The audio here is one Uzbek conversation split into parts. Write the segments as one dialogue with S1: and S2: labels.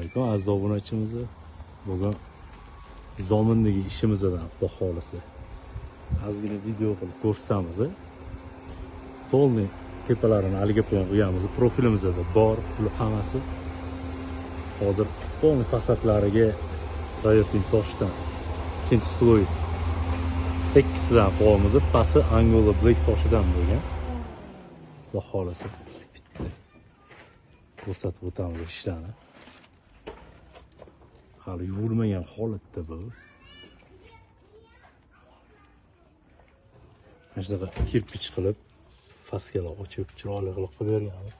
S1: Alaykum aziz obunachimiz. Bugun Zomindagi ishimizdan Xudo xolisi ozgina video qilib ko'rsatamiz. Polni tepalarini aligapon qo'yamiz. Profilimizda bor puli hammasi. Hozir polni fasadlariga travertin toshdan ikkinchi sloy tekkisidan qo'yamiz. Pasi Angola Black toshidan bo'lgan. Xudo xolisi bitta ko'rsatib o'tamiz ishlarni. Hali yuvilmagan holatda bu. Mana shunaqa kirpich qilib, faskalar ochib, chiroyli qilib qilib berganmiz.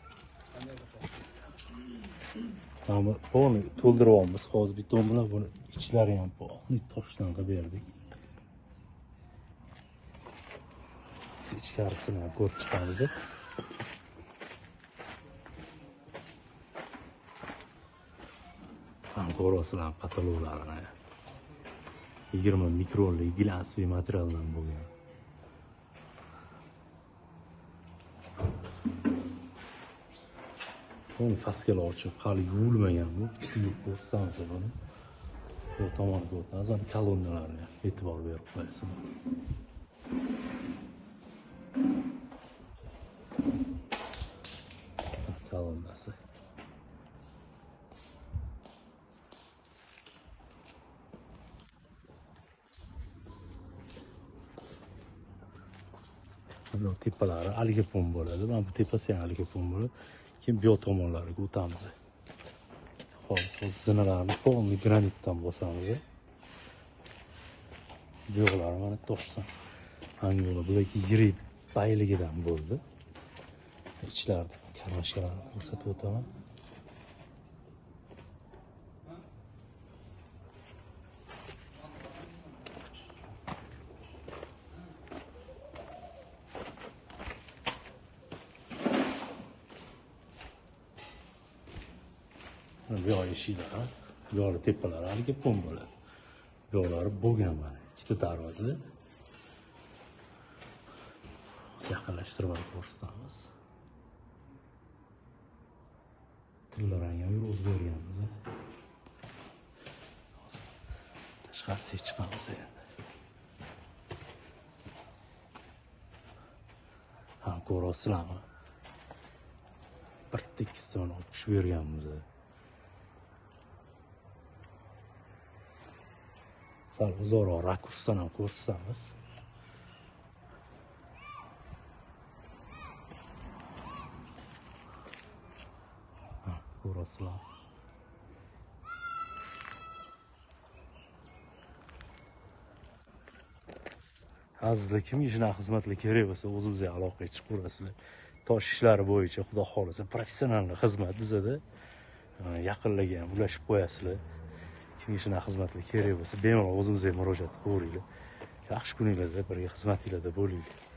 S1: Mana polni to'ldiryapmiz hozir beton bilan, buni ichlari ham polni toshdan qilib berdik. Ichkarisini ham ko'rib chiqamiz. Ko'rasizlar patoloqlarini. 20 mikronli glansli materialdan bo'lgan. Buni faskalar ochib, hali yuvilmagan bu. Bitta yuvib ko'rsatamiz buni. Bu tomoniga o'tamiz, ana kolonnalarni e'tibor berib qo'yasizlar. Kolonnasi. Bu tepalari aligapon bo'ladi. Mana bu tepasi ham aligapon bo'ladi. Keyin bu yoq tomonlariga o'tamiz. Hozir zinalarni polni granitdan bosamiz. Bu yoqlari mana toshdan. Angola Black yirik bayligidan bo'ldi. Ichlarida karmashkalarni ko'rsatib o'taman. Bu yoq eshiklar, bu yoqli tepalari aligapon bo'ladi. Bu yoqlari bo'lgan mana ikkita darvoza. Yaqinlashtirib olib ko'rsatamiz. Tillarang ham yurg'izib berganmiz. Tashqarisiga chiqamiz endi. Ha, ko'rasizlarmi? Bir tekkisini olib tushib berganmiz. Sal uzoqroq rakursdan ham ko'rsatamiz. Ko'rasizlar. Azizlar, kimga shunaqa xizmatlar kerak bo'lsa, o'zimizga aloqaga chiqaverasizlar. Tosh ishlari bo'yicha Xudo xolasa professional xizmat bizada. Yaqinlarga ham ulashib qo'yasizlar. Kimga shunaqa xizmatlar kerak bo'lsa, bemalol o'zimizga murojaat qilaveringlar. Yaxshi kuninglarda birga xizmatinglarda bo'linglar.